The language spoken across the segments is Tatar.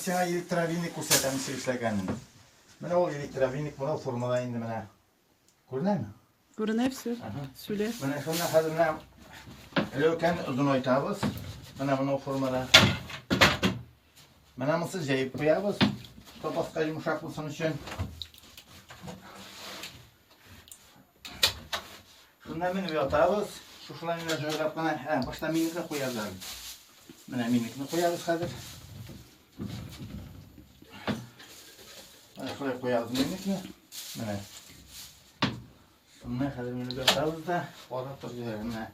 сиңа электровеник күрсәтәм ничек эшләгәнен. Менә ул электровеник менә формада инде менә. Күренәме? Күренә все. Сүлә. Менә шуннан хәзер менә ләүкәне озынайтабыз. Менә моның формада. Менә монысы җәеп куябыз. Топаска йомшак булсын өчен. Шунда менеп ятабыз. Шушылай менә җайлап кына. Ә, башта минекне куябыз әле. Менә минекне куябыз хәзер. Менә шулай куябыз минекне. Менә. Шуннан хәзер менеп ятабыз да, карап торып менә.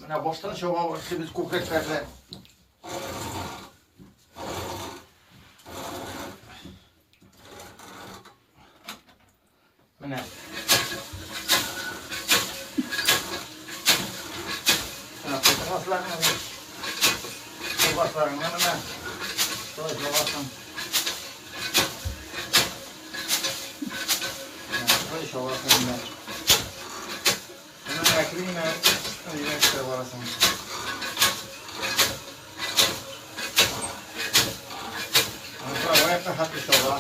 Менә баштан чаба башлыйбыз күкрәкләрне. Менә. Менә култык Кулбашларыңны менә. Шулай чабасың. Шулай чабасың менә. Менә әкрен генә өйрәнеп барасың. Аякка хәтле чаба.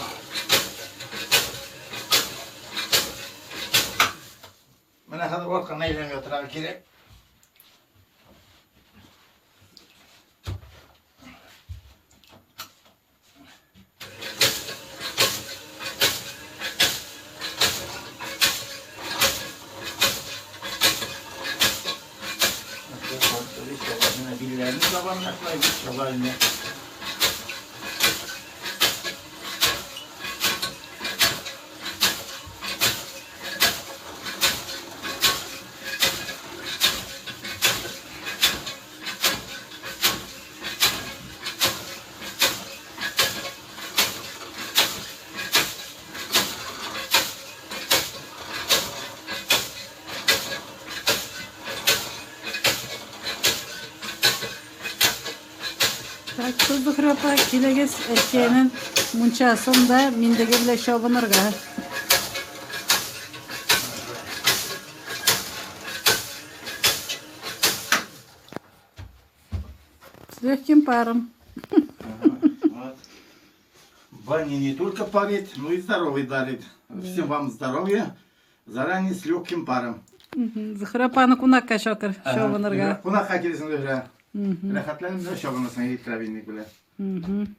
Менә хәзер арканы әйләнеп ятырга кирәк. Билләрне чаба менә шулай чаба инде. Так, что, Зухра апа, килегез әткәйнең мунчасында миндеге белән чабынырга. С легким паром. Вот. Баня не только парит, но и здоровье дарит. Всем вам здоровья. Заранее с легким паром. Зухра апаны кунакка чакыр, чабынырга. Кунакка килсен, Зөһрә. Рәхәтләнеп чабынырсың электровеник белән.